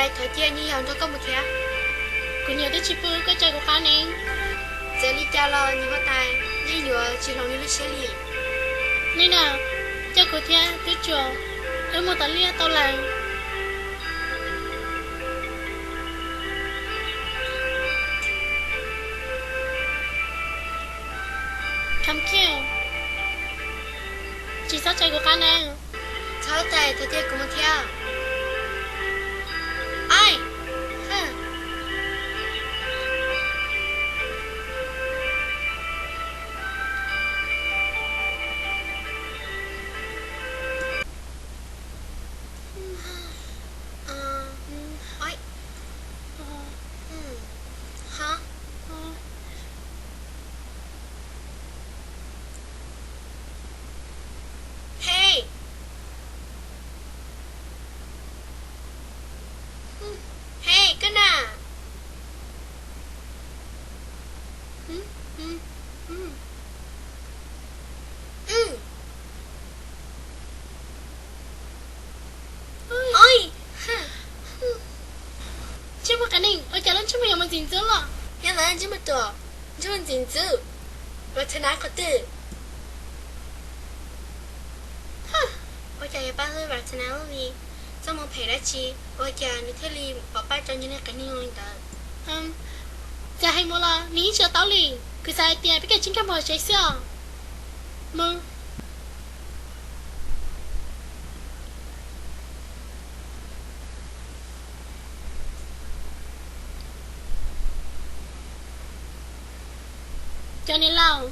Thov cia nws yog nrog koj mus thiab. Kuv niam twb tsis pub koj tso kuv qab ne. Txawm li cas los niam huab tais yeej yuav tsis hloov nws lub siab li. Li na, coj kuv thiab tub tsuas wb mus tom liaj tau lawm. Kham Khiaj, tsis txhob tso kuv qab na. Txhob tais, thov cia kuv mus thiab. Ai, Hej, hej koj na. Ntsej muag Qas Neeg, ua cas lub ntsej muag yuav mus ntxim ntxub los? Yog lawv ntsej muag tuam, ntsej muag ntxim ntxub. Rachana qhov twg? Ua cas yuav pab hlub Rachana li? Txoj hmoo phem dab tsi ua cas nws thiaj li pom pab rau ntsej muag Qas Neeg li ntawd? Txawm hais mus los nws yeej tsis tau taub li. Kuv xav hais tias peb cia li nkag mus hauv tsev xwb os. Mus. Cov niam laus,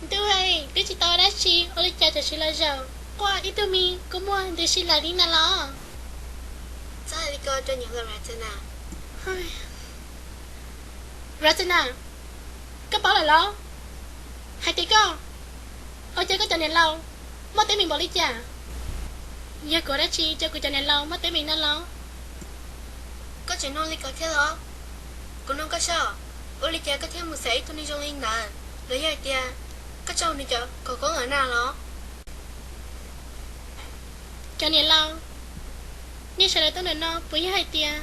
ntuj, twb tsis tau dab tsi, ua li cas tam sim los zaum quaj ib tug me kua muag ntws si lawm li na los? Txhob hais li ko rau niam laus Rachana. Rachana, koj paub lawm los? Hais tias koj, ua cas koj cov niam laus muaj teeb meem npaum li cas? Yog kuv dab tsi ua kuv cov niam laus muaj teeb meem na los? Koj tseem nug li ko thiab los? Kuv nug koj soj, ua li cas koj thiaj mus xaiv ib tug neeg zoo li ntawd? Los yog hais tias koj tso nws cov khov koob lawm na los? Cov niam laus, nej sawv daws tuaj ntawm no puas yog hais tias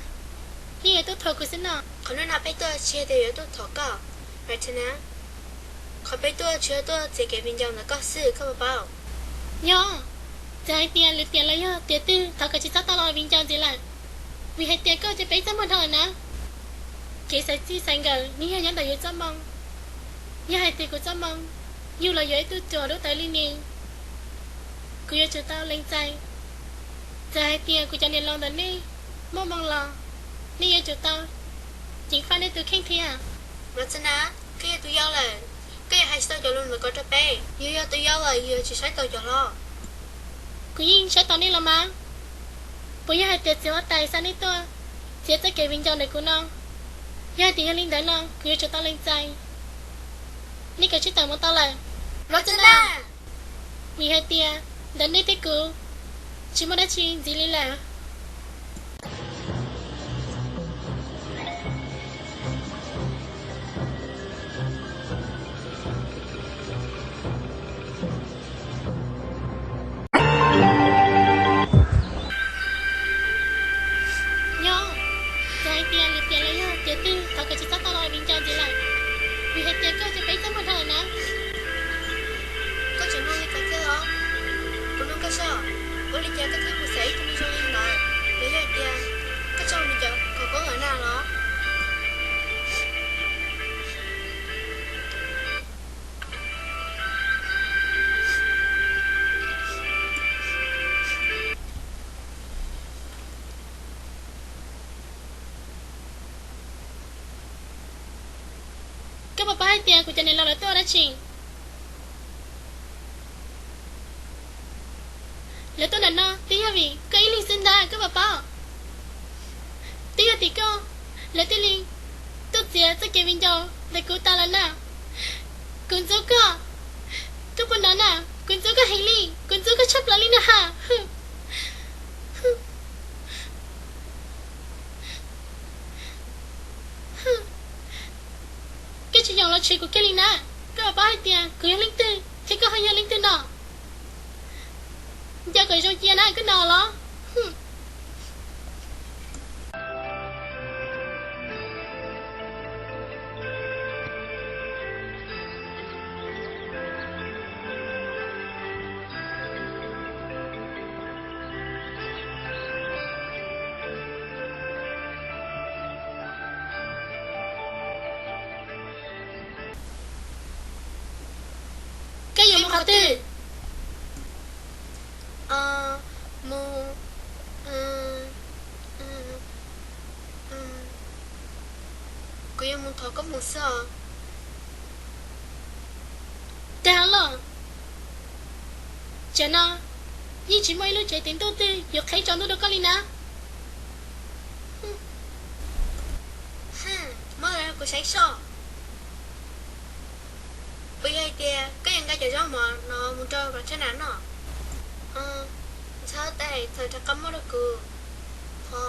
nej yuav tuaj thov kuv xwb no? Qhov no peb tuaj tsis yog tias yuav tuaj thov koj, Rachana. Qhov peb tuaj tsis yog tuaj txiav kev viv ncaus ntawm koj xwb, koj puas paub? Yog, txawm hais tias lwm tiam los yog tiam twg thov kom tsis txhob tau los viv ncaus ntxiv lawm, vim hais tias koj cia peb txaj muag dhau lawm na. Kev xaiv txij xaiv nkawm nws yog nyob ntawm yus txoj moo. Yog hais tias kuv txoj moo yug los yuav ib tug tsuas dub tawv li ne, kuv yuav tsum tau lees txais. Txawm hais tias kuv cov niam laus ntawm nej muaj moo los, nej yuav tsum tau ceev faj nej tus kheej thiab. Rachana, koj yog tus yau lawm, koj yuav hais tsis tau cov lus ntawd ko rau peb. Yus yog tus yau lawm yus yuav tsum saib taus cov hlob. Kuv yeej saib taus nej los mas. Puas yog hais tias txiv huab tais xa nej tuaj txiav txoj kev viv ncaus ntawm kuv no? Yog hais tias yog li ntawd no kuv yuav tsum tau lees txais. Nej kav tsij tawm mus tau lawm. Rachana, vim hais tias ntawm nej thiab kuv tsis muaj dab tsi ntxiv li lawm. Nyob, txawm hais tias lwm tiam los yog tiam twg thov kom tsis txhob tau los viv ncaus ntxiv lawm, vim hais tias koj cia peb txaj muag dhau lawm na. Koj tseem nug li ko thiab los? Kuv nug koj soj, ua li cas koj thiaj mus xaiv ib tug neeg zoo li ntawd? Los yog hais tias koj tso nws cov khov koob lawm na los? Koj puas paub hais tias kuv cov niam laus lawv tuaj ua dab tsi? Lawv tuaj ntawm no twb yog vim koj ib leeg xwb ntag, koj puas paub? Twb yog tim koj lawv thiaj li tuaj txiav txoj kev viv ncaus ntawm kuv tas lawm na. Kuv ntxub koj, koj puas hnov na, kuv ntxub koj heev li, kuv ntxub koj tshaj plaws li na ha. Koj tsis yoom los tshwm kuv kiag li na. Koj puas paub hais tias kuv yog leej twg thiab koj ho yog leej twg no? Nco kom zoo cia na, koj hnov los? Qhov twg? Mus, kuv yuav mus thov koj mus xwb os. Dag los, tam sim no yeej tsis muaj ib lub tsev teev ntuj twg yuav qhib tsaus ntuj rau koj li na. Muab kuv saib soj. Puas yog hais tias koj yuav nqa cov zaub mov no mus rau Rachel na no? Ntxhab tais txawm rov qab muab rau kuv. Ho,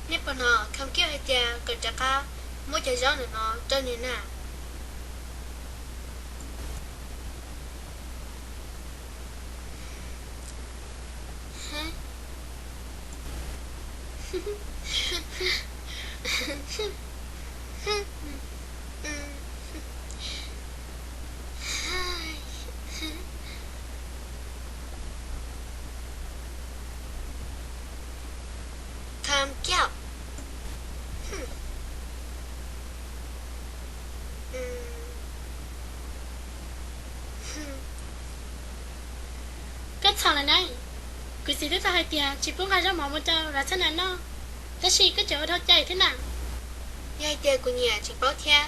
nej puas hnov Kham Kiab hais tias kom rov qab muab cov zaub ntawm no rau nws na? Kham Kiab, koj txhaum lawm na. Kuv txiv twb tau hais tias tsis pub nqa zaub mov mus rau Rachel na no, tab sis koj tseem ua dhau cai thiab na. Yog hais tias kuv niam tseem paub thiab,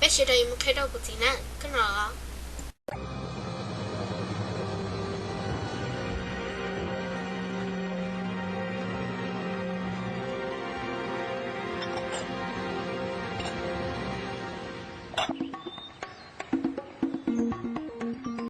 peb sawv daws yuav mus qhia rau kuv txiv na, koj hnov los?